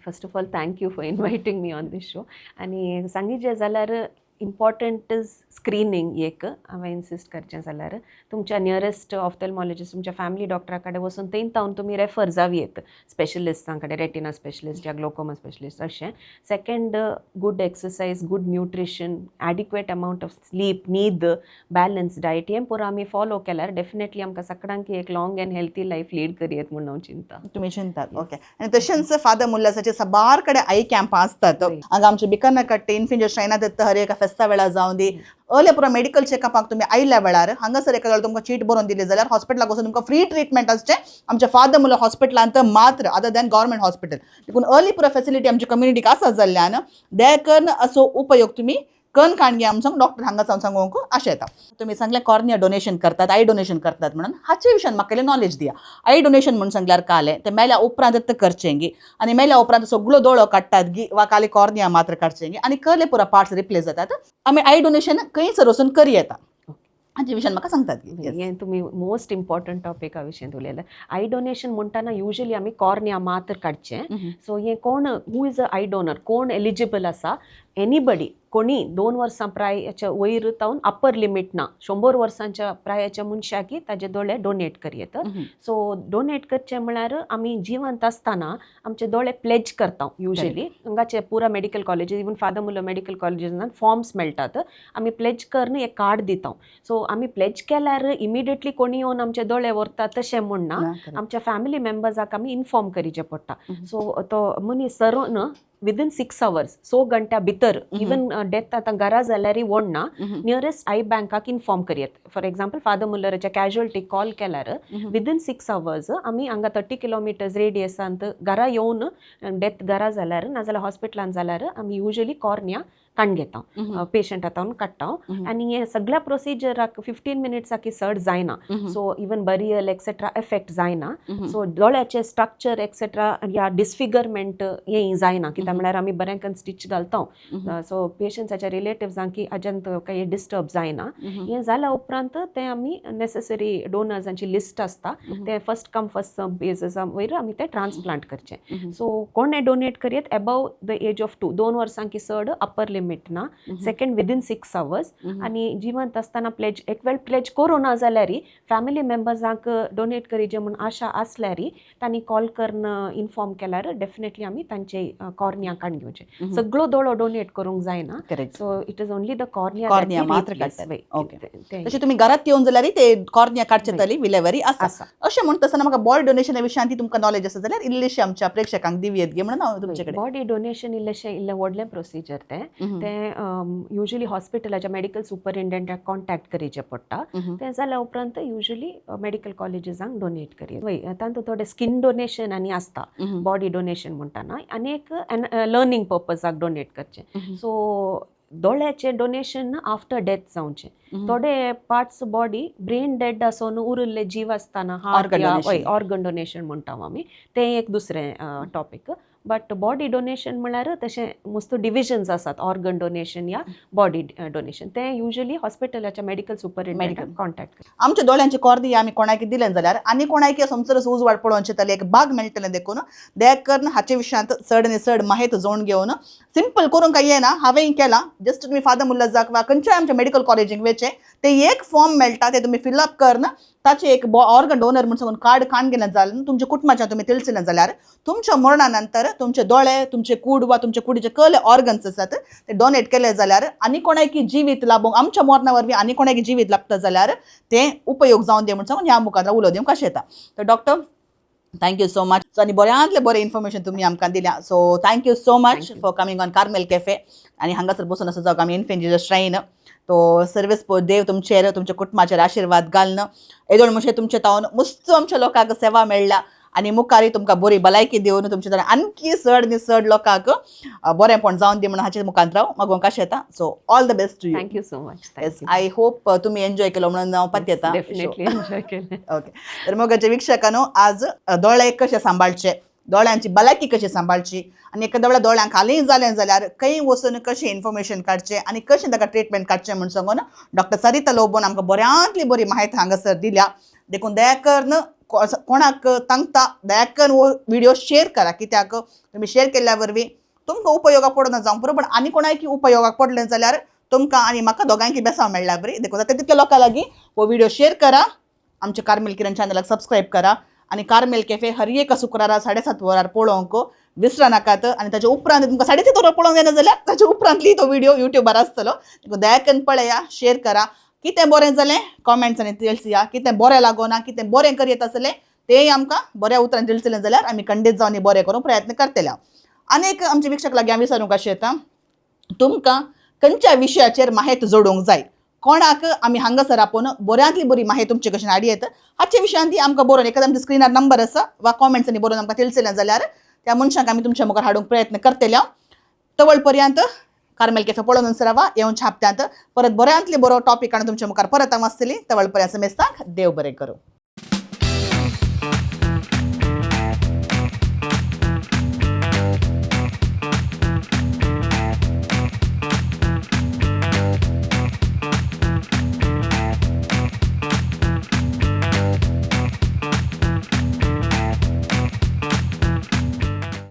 First of all, thank you for inviting me on this show. आनी सांगीचें जाल्यार इम्पॉर्टंट is screening. एक हांवें इन्सिस्ट करचें जाल्यार तुमच्या नियरेस्ट ऑफ्थल्मॉलॉजिस्ट, तुमच्या फॅमिली डॉक्टरा कडेन वचून थंय तावन तुमी रेफर जावयेत स्पेशलिस्टां कडेन, रेटिना स्पेशलिस्ट या ग्लोकोमा स्पेशलिस्ट अशें. Second, good exercise, good nutrition, adequate amount of sleep, न्हीद, बॅलन्स डायट हें पुरो आमी फॉलो केल्यार डेफिनेटली आमकां सगळ्यांक एक long and healthy life lead करयेत म्हूण हांव चिंता. तुमी चिंतात, ओके. आनी तशेंच फादर मुल्लासाचे साबार कडेन आई कॅम्पां आसतात. हांगा आमच्या बिकनाकट्टे इन्फिंजर श्रायना दत्त हर एका फेस्ता वेळार जावं दी, अर्ले पुरो मेडिकल चॅकअपाक तुमी आयिल्ल्या वेळार हांगासर एका वेळार तुमकां चीट बरोवन दिली जाल्यार हॉस्पिटलाक वचून तुमकां फ्री ट्रिटमेंट आसचें आमच्या फादर मुल्ला हॉस्पिटलांत मात्र, अदर दॅन गव्हर्मेंट हॉस्पिटल. देखून अर्ली पुरो फेसिलिटी आमच्या कम्युनिटीक आसा जाल्ल्यान देखून असो उपयोग तुमी कन काणगे आमचो डॉक्टर हांगा जावन सांगूंक अशें येता. तुमी सांगलें कॉर्निया डोनेशन करतात, I donation करतात म्हणून, हाचे विशयान म्हाका इल्लें नॉलेज दिया. I donation म्हणून सांगल्यार कालें तें मेल्या उपरांत करचें गी आनी मेल्या उपरांत सगळो दोळो काडटात गी वा काले कॉर्निया मात्र काडचें गी आनी कहले पुरा पार्ट्स रिप्लेस जातात? आमी I donation खंयसर वचून करी येता हाचे विशयान म्हाका सांगतात गी? Yes. हें तुमी मोस्ट इम्पॉर्टंट टॉपिका विशीं उलयलें. I donation म्हणटाना युजली आमी कॉर्निया मात्र काडचें. सो हें कोण, who is a eye donor, कोण एलिजिबल आसा? एनीबडी, कोणी 2 वर्सां प्रायाच्या वयर तावन अप्पर लिमीट ना, 100 वर्सांच्या प्रायाच्या मनशाकी ताजे दोळे डोनेट करयेत. सो डोनेट करचें म्हळ्यार आमी जिवंत आसतना आमचे दोळे प्लेज करता. युजली हांगाचे पुरा medical colleges, even father Muller medical कॉलेजीसान forms मेळटात. आमी प्लेज करून एक कार्ड दिता. सो आमी प्लेज केल्यार इमिडिएटली कोणी येवन आमचे दोळे व्हरता तशें म्हण ना. ना, correct. आमच्या फॅमिली मेंबर्साक आमी इन्फॉर्म करीचें पडटा. सो तो मनीस सरून विदीन 6 अवर्स, 6 घंट्या भितर, इवन डेथ आतां घरा जाल्यारय व्हडना, नियरेस्ट I बँकाक इन्फॉर्म करयेत. फॉर एक्झाम्पल, फादर मुल्लराच्या कॅज्युअल्टी कॉल केल्यार विदीन 6 अवर्स आमी हांगा 30 किलोमिटर्स रेडियसांत घरा येवन, डेथ घरा जाल्यार नाजाल्यार हॉस्पिटलान जाल्यार आमी युजली कॉर्निया काण घेता, पेशंटा तावन काडटा आनी हे सगळ्या प्रोसिजराक 15 मिनिट्साकी चड जायना. So even burial etcetera effect जायना. सो दोळ्याचे स्ट्रक्चर एक्सेट्रा या डिसफिगरमेंट हें जायना, कित्याक म्हळ्यार आमी बऱ्यांकन स्टिच घालता. सो पेशंट्साच्या रिलेटिव्सांकी अजंत काही डिस्टर्ब जायना. हें जाल्या उपरांत ते आमी नेसेसरी डोनर्सांची लिस्ट आसता, ते फर्स्ट कम फर्स्ट सर्व बेसिसा वयर आमी ते ट्रान्सप्लांट करचे. सो कोणे डोनेट करयत, above the age of 2, 2 वर्सांकी चड अप्पर लिमीट ना. सेकंड, विदीन 6 आवर्स आनी जिवंत आसतना प्लेज. एक वेळ प्लेज करूं ना जाल्यार, फॅमिली मेंबर्सांक डोनेट करीजे म्हूण आशा आसल्यार, तांणी कॉल करून इन्फॉर्म केल्यार डेफिनेटली आमी तांचे कॉर्निया काडून घेवचे. सगळो दोळो डोनेट करूंक जायना. So it is only the cornea. Cornea मात्र काडटात. ओके. तशें तुमी घरात येवन जाल्यार ते कॉर्निया काडचे तरी विलेवरी आसा. आसा. अशें म्हणटा आसतना म्हाका बॉडी डोनेशना विशयान ती तुमकां नॉलेज आसा जाल्यार इल्लीशी आमच्या प्रेक्षकांक दिवयेत गे म्हणून हांव तुमचे कडेन. बॉडी डोनेशन इल्लेशें इल्लें व्हडलें प्रोसिजर तें. तें युजली हॉस्पिटलाच्या मेडिकल सुपरिंटेंडेंटाक कॉन्टॅक्ट करीचें पडटा. तें जाल्या उपरांत युजली मेडिकल कॉलेजीसांक डोनेट करी. वय, तातूंत थोडें स्किन डोनेशन आनी आसता. बॉडी डोनेशन म्हणटाना आनी एक लर्नींग पर्पजाक डोनेट करचें. सो दोळ्याचें डोनेशन आफ्टर डेथ जावचें. थोडे पार्ट्स बॉडी ब्रेन डेड आसून उरिल्ले जीव आसतना Organ donation. हय, ऑर्गन डोनेशन म्हणटा आमी, तें एक दुसरें टॉपीक. बट बॉडी डोनेशन म्हळ्यार तशें मस्त डिविजन्स आसात, ऑर्गन डोनेशन या बॉडी डोनेशन. तें युजली हॉस्पिटलाच्या मेडिकल सुपरिंटेंडेंट कॉन्टॅक्ट. आमच्या दोळ्यांचे कॉर्निया आमी कोणाक दिलें जाल्यार आनी कोणाक संवसार उजवाड पळोवचे तले एक भाग मेळटलें. देखून दया करून हाचे विशयांत चड आनी चड माहिती जोडून घेवन, सिंपल करूंक काय येना, हांवें केलां. जस्ट तुमी फादर मुल्लाजाक वा खंयच्याय आमच्या मेडिकल कॉलेजीक वचचें, ते एक फॉर्म मेळटा, ते तुमी फिलअप करून ताचे एक ऑर्गन डोनर म्हूण सांगून कार्ड काण गेलें जाल्यार, तुमच्या कुटुंबाच्या तुमी तिळसिलें जाल्यार, तुमच्या मरणा नंतर तुमचे दोळे, तुमचे कूड वा तुमचे कुडीचे कसले ऑर्गन्स आसात ते डोनेट केले जाल्यार आनी कोणाकी जिवीत लाबोवंक, आमच्या मरणा वरवीं आनी कोणाकी जिवीत लागता जाल्यार ते उपयोग जावन दी म्हूण सांगून ह्या मुखार उलो दिवंक कशें येता. तर doctor, thank you so much. So आनी बऱ्यांतले बरें इन्फॉर्मेशन तुमी आमकां दिल्या. So thank you so much Thank you. For coming on Carmel Cafe. आनी हांगासर बसून आसा जावं आमी इन्फेंट जिजस श्रायन, तो सर्वीस देव तुमचेर, तुमच्या कुटुंबाचेर आशिर्वाद घालून येदोळ मुशे तुमचे तावन मस्त आमच्या लोकांक सेवा मेळ्ळ्या आनी मुखारय तुमकां बरी भलायकी दिवन तुमचे तावन आणखी चड न्ही चड लोकांक बरेंपण जावन दी म्हणून हाचे मुखांत राव मागोवंक कशें येता. So all the best to you. Thank you so much. Yes, I hope तुमी एन्जॉय केलो म्हणून हांव पत्यता. डेफिनेटली एन्जॉय केलें. ओके, तर मोगाच्या वीक्षकांनो, आज दोळे कशे सांबाळचे, दोळ्यांची भलायकी कशी सांबाळची आनी एखाद्या वेळार दोळ्यांक हालीं जालें जाल्यार खंय वचून कशें इन्फॉर्मेशन काडचें आनी कशें ताका ट्रिटमेंट काडचें म्हूण सांगून डॉक्टर सरिता लोबोन आमकां बऱ्यांतली बरी माहिती हांगासर दिल्या. देखून दया करून कोणाक तांकता, दया करून हो व्हिडिओ शेअर करा, कित्याक तुमी शेअर केल्ल्या वरवीं तुमकां उपयोगाक पडना जावंक पुरो, पण आनी कोणाक उपयोगाक पडलें जाल्यार तुमकां आनी म्हाका दोगांयकी बेसांव मेळ्ळा बरी. देखून जाता तितल्या लोकां लागीं हो व्हिडिओ शेअर करा, आमच्या कार्मेल किरण चॅनलाक सबस्क्रायब करा आनी कार्मेल कॅफे हर एका शुक्रारा 7:30 वरार पळोवंक विसरा नाकात. आनी ताच्या उपरांत तुमकां 7:30 वरार पळोवंक जायना जाल्यार ताच्या उपरांतली तो व्हिडिओ युट्यूबार आसतलो. देखून दया करून पळया, शेअर करा. कितें बरें जालें कॉमेंट्सांनी तिळसया, कितें बरें लागोना, कितें बरें करयत आसलें तेंय आमकां बऱ्या उतरान तिळसलें जाल्यार आमी खंडीत जावन बरें करूंक प्रयत्न करतले. आनी एक आमच्या वीक्षक लागीं हांव विचारूंक अशें येता, तुमकां खंयच्या विशयाचेर माहिती जोडूंक जाय, कोणाक आमी हांगासर आपोवन बऱ्यांतली बरी माहिती तुमचे कशेन हाडी येता, हाचे विशयान ती आमकां बरोवन एखाद्या आमच्या स्क्रिनार नंबर आसा वा कॉमेंट्सांनी बरोवन आमकां तिळसलें जाल्यार त्या मनशांक आमी तुमच्या मुखार हाडूंक प्रयत्न करतले. तवळ पर्यंत कार्मेल कॅफे पळोवन रावा. येवच्या हप्त्यांत परत बऱ्यांतली बरो टॉपीक आनी तुमच्या मुखार परत हांव आसतली. तवळ पर्यंत समेस्तांक देव बरें करूं.